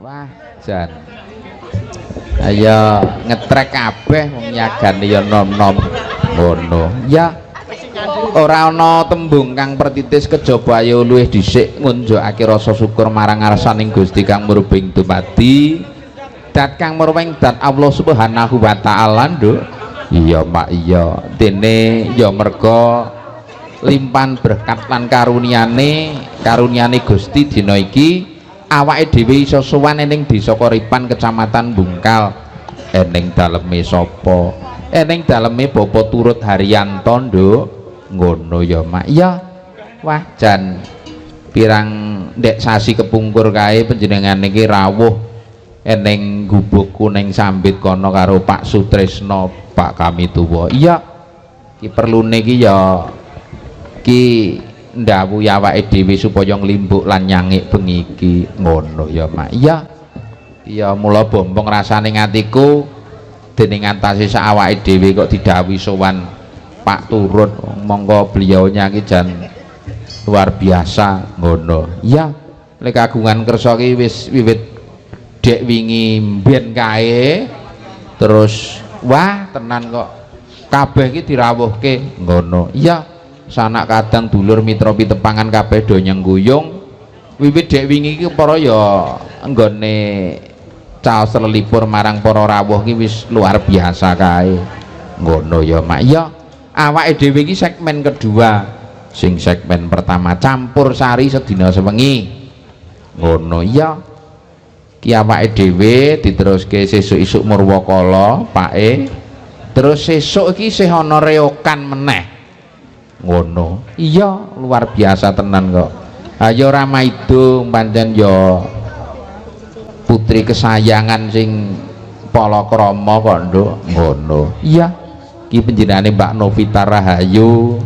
Wah, jan. Ayo ngetrek kabeh wong yagane ya nom-nom ngono. Ya. Ora ana tembung kang pertitis kejaba ayo luwih dhisik ngunjukake rasa syukur marang ngarsaning Gusti kang murbeng dumadi. Dat kang murweng dat Allah Subhanahu wa taala, Nduk. Iya, Mak, iya. Dene ya merga limpan berkat lan karuniane, karuniane Gusti dina iki awake dhewe iso sowan ning Desa Koripan, Kecamatan Bungkal. Eneng daleme sapa? Eneng daleme Bapak Turut Haryanto, Nduk. Ngono ya, Mak. Iya. Wah, jan pirang ndek sasi kepungkur kae panjenengan iki rawuh eneng gubuk kuning Sambit kono karo Pak Sutresno, Pak kami tuwa. Iya. Ki perlune ki ya ki ndhawuhi awake dhewe supaya nglimbuk lan nyangik bengi iki. Ngono ya, Mak. Iya. Iya, mula bombong rasane atiku dening ngantasi sak awake dhewe kok didhawuhi sowan Pak Turut, monggo beliaunya ki jan luar biasa ngono. Iya, lek kagungan kersa ki wis wiwit dek wingi mben kae terus wah tenan kok kabeh ki dirawuhke ngono. Iya, sanak kadang dulur mitra pitepangan kabeh do nyengguyung wiwit dek wingi iki para ya nggone caos lelipur marang para rawuh ki wis luar biasa kae ngono ya, Mak. Iya, awake dhewe iki segmen kedua, sing segmen pertama campur sari sedina sewengi ngono. Iya, ki awake dhewe diteruske sesuk isuk murwakala pake, terus sesuk iki isih ana reokan meneh ngono. Iya, luar biasa tenan kok. Ayo ora maido pancen ya putri kesayangan sing palakrama kok, Nduk. Ngono. Iya, iki panjenengane Mbak Novita Rahayu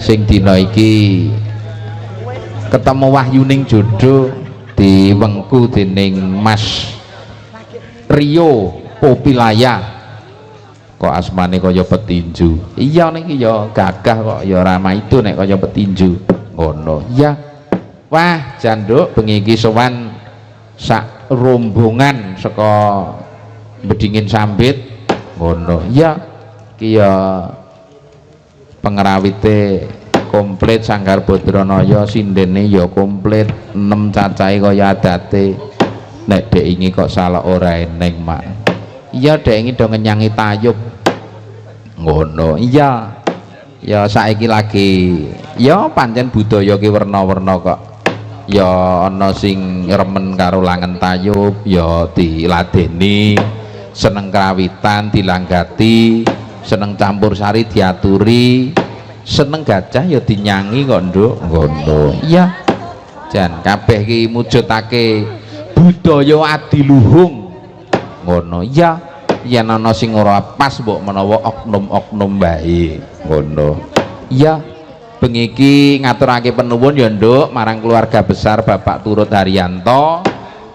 sing dina iki ketemu wahyuning jodoh diwengku dening Mas Rio Popilaya. Kok asmane kaya petinju. Iya niki ya gagah kok ya ora maido nek kaya petinju ngono. Iya. Wah, jan Nduk bengi iki sowan sak rombongan saka Bedingin Sambit ngono. Iya, iki ya pengrawite komplit Sanggar Badranaya, sindene ya komplit 6 cacahe kaya adate. Nek dek ingi kok salah ora eneng, Mak. Iya, dek ingi do ngenyangi tayub ngono. Iya. Ya saiki lagi ya pancen budaya ki werna-werna kok. Ya ana sing remen karo langen tayub ya diladeni, seneng krawitan dilanggati, seneng campur sari diaturi, seneng gajah ya dinyangi kok, Nduk. Ngono. Iya. Jan kabeh ki mujudake budaya adiluhung ngono. Iya, yen ana sing ora pas mbok menawa oknum-oknum bae ngono. Iya, bengi iki ngaturake penuwun ya, Nduk, marang keluarga besar Bapak Turut Haryanto.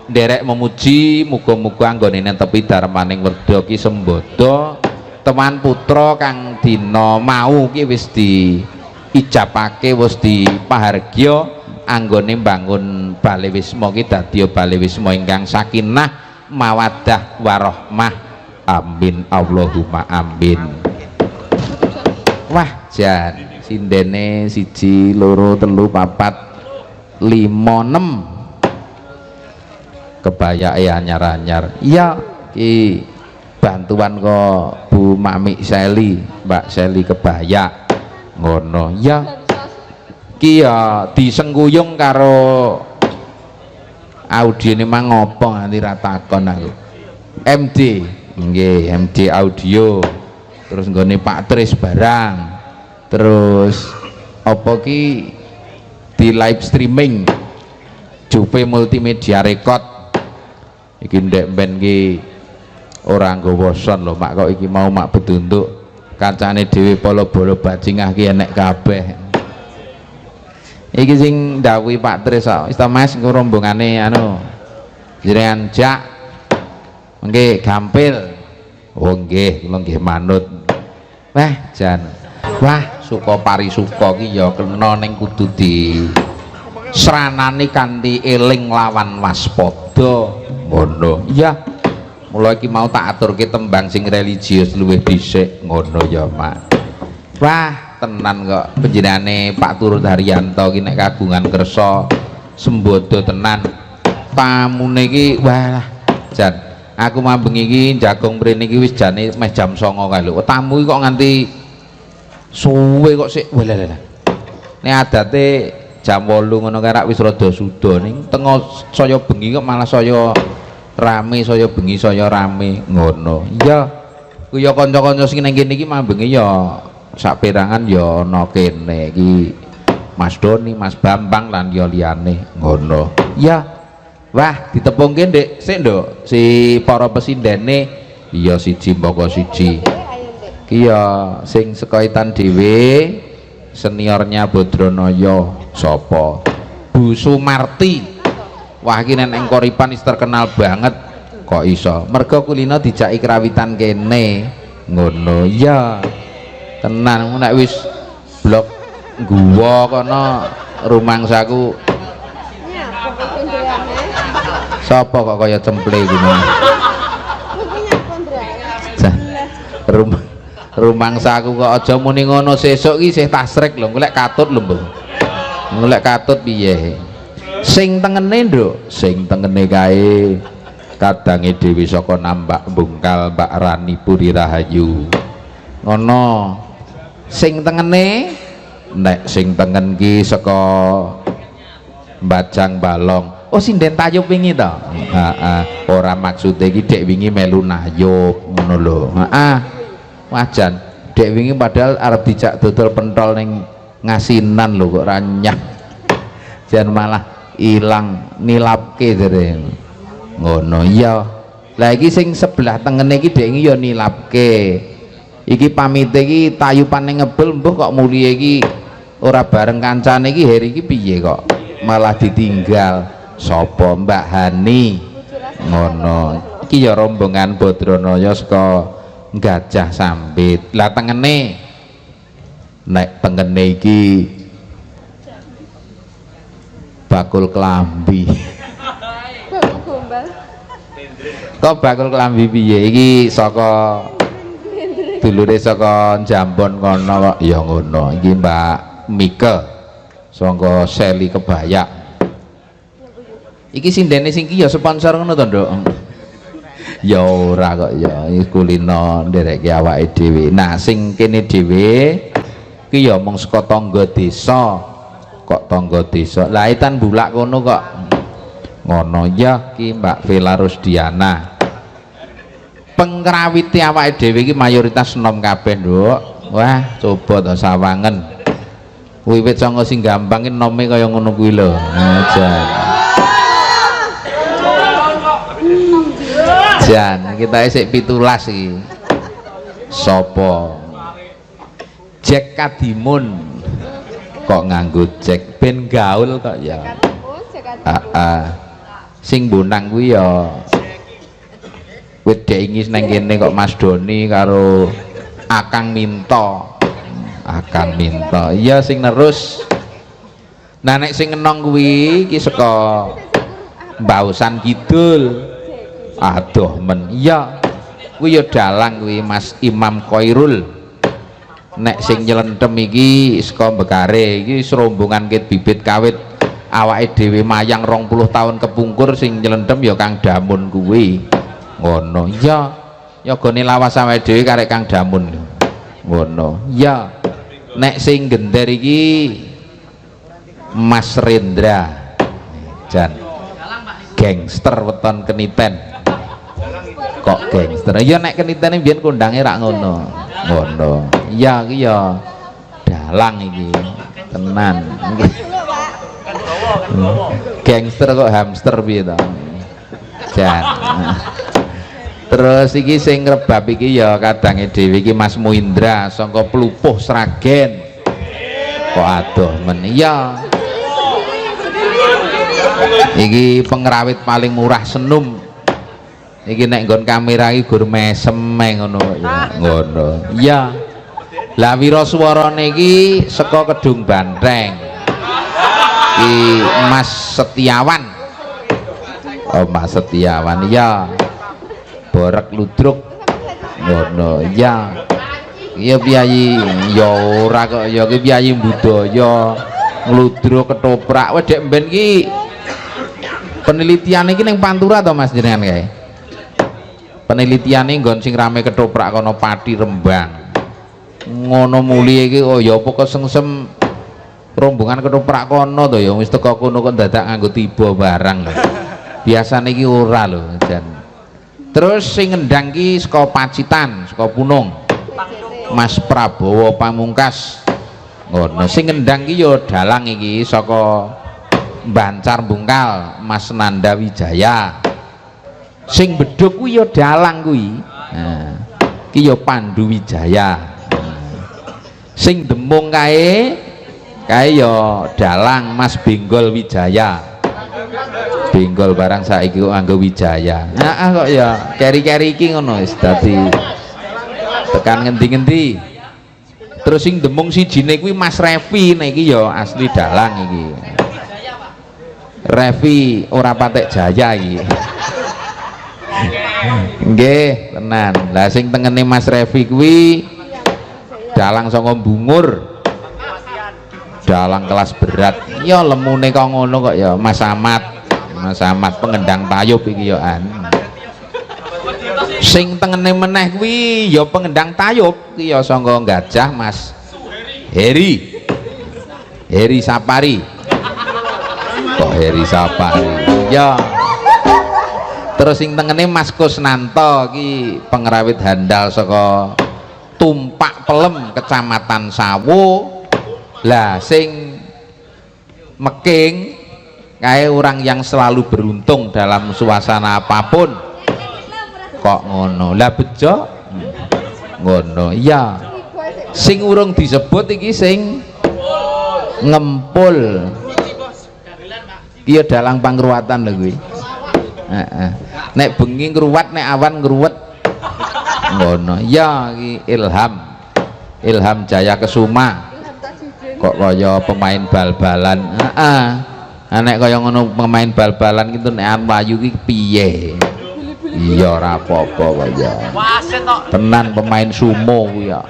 Nderek memuji muga-muga anggone netepi darmaning werda ki sembada teman putra kang dina mau ki wis diijabake, wis dipahargya anggone mbangun bale wisma ki dadi bale wisma ingkang sakinah mawaddah warahmah. Amin Allahumma amin. Wah, jan sindene 1 2 3 4 5 6 kebayake anyar-anyar. Iya, ki bantuan kok Bu Mami Seli, Mbak Seli kebaya ngono. Iya, ki ya disengkuyung karo audione mang ngopo nganti ra takon aku. MD, nggih, MD audio. Terus nggone Pak Tris barang. Terus apa ki di live streaming Juve Multimedia Record. Iki ndek ben ki ora nggawa son lho, Mak, kok iki mau mak bedunduk kancane dhewe polo-bolo bajingah ki enek kabeh. Iki sing ndhawuhi Pak Tris kok. Wis ta Mas, engko rombongane anu jenengan jak mengke gampil. Oh nggih, kula nggih manut. Wah, jan. Wah, suka parisuka ki ya kena ning kudu di sranane kanthi eling lawan waspada. Ngono. Iya. Mula iki mau tak aturke tembang sing religius luwih dhisik ngono ya, Mak. Wah, tenan kok panjenengane Pak Turut Haryanto ki nek kagungan kersa sembodo tenan. Tamune iki wah jan aku mambengi iki jagong mrene iki wis jane meh jam 09.00 kae lho. Tamu iki kok nganti suwe kok sik walah lah. Nek adate jam 8 ngono kae rak wis rada suda ning tengah saya bengi kok malah saya rame, saya bengi saya rame ngono. Iya. Ku ya kanca-kanca sing nang kene iki mambengi ya saperangan ya ana kene iki Mas Doni, Mas Bambang lan ya liyane ngono. Iya. Wah, ditepungke Ndik, sik Nduk, si para pesindene iya siji mbaka siji. Ki ya sing sekaitan dhewe seniornya Bodronoyo sapa? Bu Sumarti. Wah iki nek ning Koripan wis terkenal banget kok iso. Mergo kulino dijaki krawitan kene ngono. Iya. Tenan nek wis blok guwa kono rumangsaku sapa kok kaya cemple gini. Rumangsaku kok aja muni ngono sesuk iki isih tasrek lho, golek katut lho, Mbah. Golek katut piye? Sing tengene, Nduk, sing tengene kae kadange dhewe saka Nambak Bungkal Mbak Rani Puri Rahayu. Ngono. Sing tengene nek sing tengen ki saka Mbajang Balong. Oh sinden tayub wingi to? Heeh. Ora maksude iki dek wingi melu nayub ngono lho. Heeh. Wajan dek wingi padahal arep dijak dodol pentol ning ngasinan lho kok ranyah. Jan malah ilang nilapke jere. Ngono iya. Lah iki sing sebelah tengene iki dek wingi ya nilapke. Iki pamite iki tayupane ngebel mbuh kok mulihe iki ora bareng kancane iki Heri iki piye kok malah ditinggal. Sapa Mbak Hani ngono. Iki ya rombongan Bodronoyo saka Gajah Sambit. Lah tengene nek tengene iki bakul klambi. Kok bakul klambi piye? Iki saka dulure saka Jambon kono kok ya ngono. Iki Mbak Mike saka Seli Kebayak. Iki sindene sing ki ya sponsor ngono to, Nduk? Ya ora kok ya, iki kulino nderekke awake dhewe. Nah, sing kene dhewe ki ya mung saka tangga desa. Kok tangga desa? Lah etan bulak kono kok. Ngono ya ki Mbak Vela Rusdiana. Pengrawite awake dhewe iki mayoritas enom kabeh, Nduk. Wah, coba to sawangen. Wiwit sanga sing gampang ki nome kaya ngono kuwi lho. Jan. Jan, kita isik 17 iki. Sopo? Jack Kadimun. Kok nganggo Jack ben gaul kok ya. Heeh. Sing bonang kuwi ya wit dek ingis nang kene kok Mas Doni karo Akang Minto. Akang Minto. Iya sing nerus. Nah nek sing enong kuwi iki saka Mbausan Kidul. Aduh men. Iya. Kuwi ya dalang kuwi Mas Imam Koirul. Nek sing nyelentem iki saka Bekare iki serombongan ket bibit kawit awake dhewe mayang 20 tahun kepungkur sing nyelentem ya Kang Damun kuwi. Ngono. Iya. Ya gone lawas awake dhewe karek Kang Damun. Ngono. Iya. Nek sing gender iki Mas Rendra. Jan. Gangster weton keniten. Kok gangster? Ya nek kenitene biyen kondange rak ngono. Ngono. Iya iki ya dalang iki. Tenan. Gangster kok hamster piye to? Jan. Terus iki sing ngrebab iki ya kadange dhewe iki Mas Muindra saka Plupuh Sragen. Kok adoh men. Iya. Iki pengrawit paling murah senum. Iki nek nggon kamera iki gur mesem ngono kok ya. Ngono. Iya. Lah wiraswarane iki saka Kedung Banteng. Iki Mas Setiawan. Oh, Mas Setiawan ya. Borek ludruk ngono ya. Iya piyayi ya ora kok ya ki piyayi budaya ngludruk ketoprak. Wah dek mben ki penelitiane iki ning Pantura to Mas jenengan kae? Penelitiane nggon sing rame ketoprak kono Pati Rembang. Ngono muli iki oh ya apa kesengsem rombongan ketoprak kono to ya wis teko kono kok dadak nganggo tiba barang lho. Biasane iki ora lho jan. Terus sing ngendang ki saka Pacitan, saka Punung. Mas Prabowo Pamungkas. Ngono sing ngendang ki ya dalang iki saka Bancar Bungkal, Mas Nanda Wijaya. Sing bedhug kuwi ya dalang kuwi. Nah, ki ya Pandu Wijaya. Nah, sing demung kae kae ya dalang Mas Benggol Wijaya. Benggol barang saiki kok nganggo Wijaya. Heeh kok ya keri-keri iki ngono wis dadi tekan ngendi-ngendi. Terus sing demung sijine kuwi Mas Revi, nek iki ya asli dalang iki. Revi ora patek jaya iki. Nggih, tenan. Lah sing tengene Mas Revi kuwi dalang saka Bungur. Dalang kelas berat. Ya lemune kok ngono kok ya Mas Ahmad. Mas Ahmad pengendang tayub iki ya an. Sing tengene meneh kuwi ya pengendang tayub ki ya saka Gajah Mas Heri. Heri Sapari. Kok Heri Sapari? Ya. Terus sing tengene Mas Kusnanto ki pengrawit handal saka Tumpak Pelem Kecamatan Sawo. Lah sing meking kae orang yang selalu beruntung dalam suasana apapun. Kok ngono? Lah bejo ngono. Iya. Sing urung disebut iki sing ngempul. Ki ya dalang pangruwatan lho kuwi. Heeh. Nek bengi ngruwat, nek awan ngruwet. Ngono. Ya iki Ilham. Ilham Jaya Kesuma. Kok kaya pemain bal-balan. Heeh. Nek kaya ngono pemain bal-balan gitu nek arep mlayu ki piye? Iya ora apa-apa kok ya. Tenan pemain sumo kuwi ya.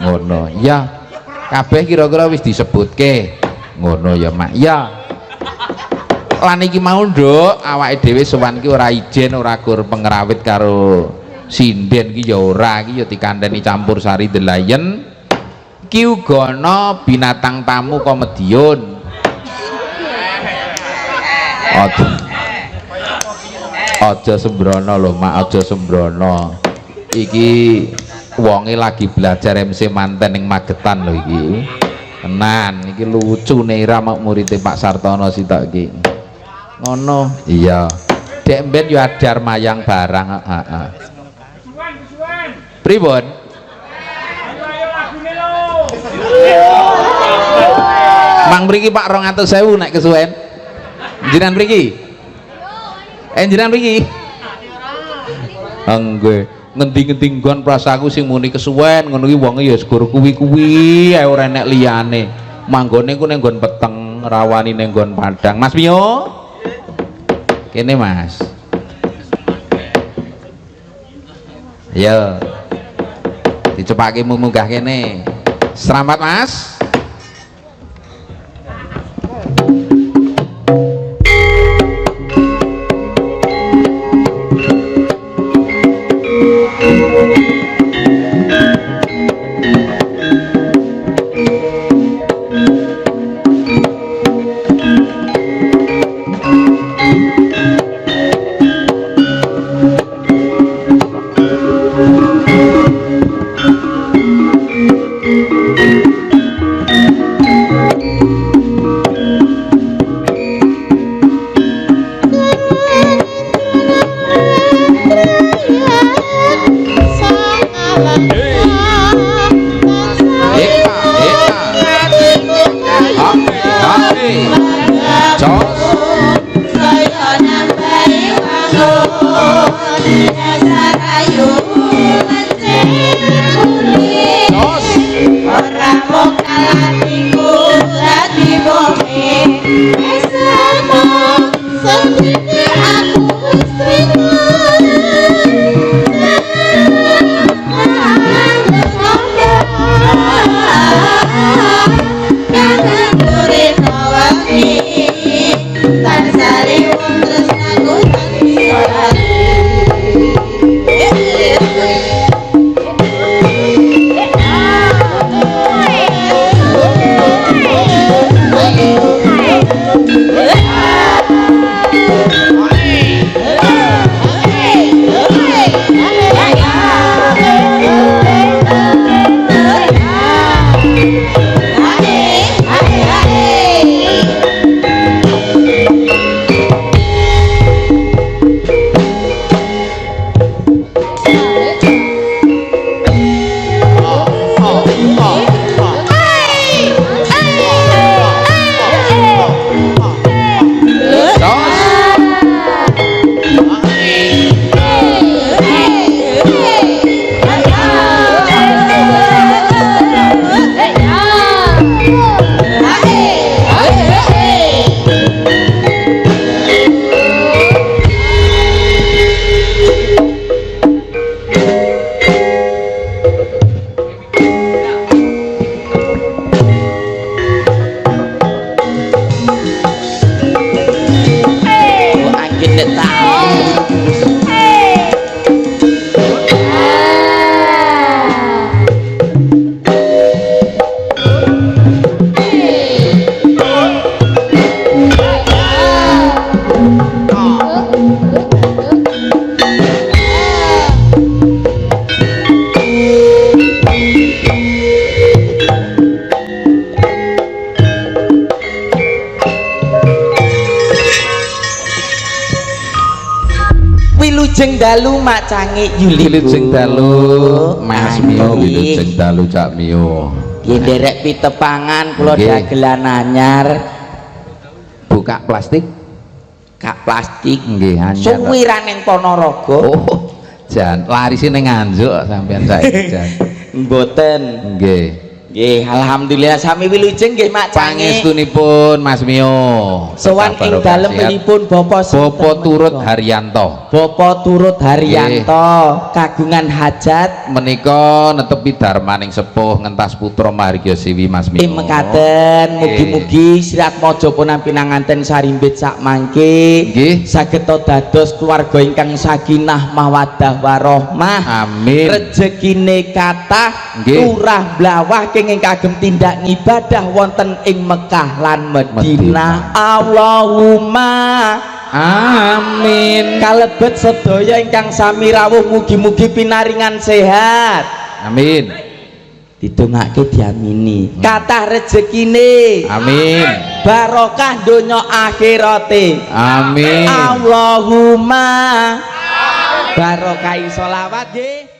Ngono. Ya. Kabeh kira-kira wis disebutke. Ngono ya, Mak. Ya. Lan iki mau, Nduk, awake dhewe sowan ki ora ijen, ora gur pengrawit karo sinden ki ya ora, iki ya dikandani campur sari The Lion. Ki uga ana binatang tamu ka Mediun. Aja. Aja sembrono lho, Mak, aja sembrono. Iki wonge lagi belajar MC manten ning Magetan lho iki. Tenan, iki lucune ra mak murite Pak Sartono sitok iki. Ngono. Iya. Dek mben yo adar mayang barang, heeh. Pripun? Mang mriki Pak 200.000 nek kesuwen. Jenengan mriki? Jenengan mriki? Nggih. Ngendi-ngendi nggon prasaku sing muni kesuwen ngono ki wonge ya segur kuwi-kuwi ae ora enek liyane. Manggone ku ning nggon peteng, rawani ning nggon padang. Mas Mio? Kene Mas. Ayo. Dicepake munggah kene. Selamat Mas. Aku Wilujeng dalu Mak Cangik Yuli. Wilujeng dalu Mas Mio, wilujeng dalu Cak Mio. Nggih, nderek pitepangan kula dagelan anyar. Buka plastik, kak plastik. Nggih, anyar. Suwiran ning Ponorogo. Oh, jan larisi ning Nganjuk sampean saiki jan. Mboten. Nggih. Nggih, alhamdulillah sami wilujeng nggih Mak Cangik. Pangestunipun Mas Mio. Sowan ing dalem pun Bapak sinten Bapak Turut menika? Haryanto. Bapak Turut Haryanto kagungan hajat menika netepi darmaning sepuh ngentas putra Mahargya Siwi Mas Mio. Ing mekaten mugi-mugi Siratmaja pun pinanganten sarimbit sak mangke Nggih. saged dados keluarga ingkang sakinah mawaddah warahmah. Amin. Rejekine kathah, Nggih. turah blawah kenging kagem tindak ngibadah wonten ing Mekah lan Medina. Medina. Allahumma Amin. Kalebet sedaya ingkang sami rawuh mugi-mugi pinaringan sehat. Amin. Didongake diamini. Kathah rejekine. Amin. Barokah donya akhirate. Amin. Allahumma barokah sholawat nggih.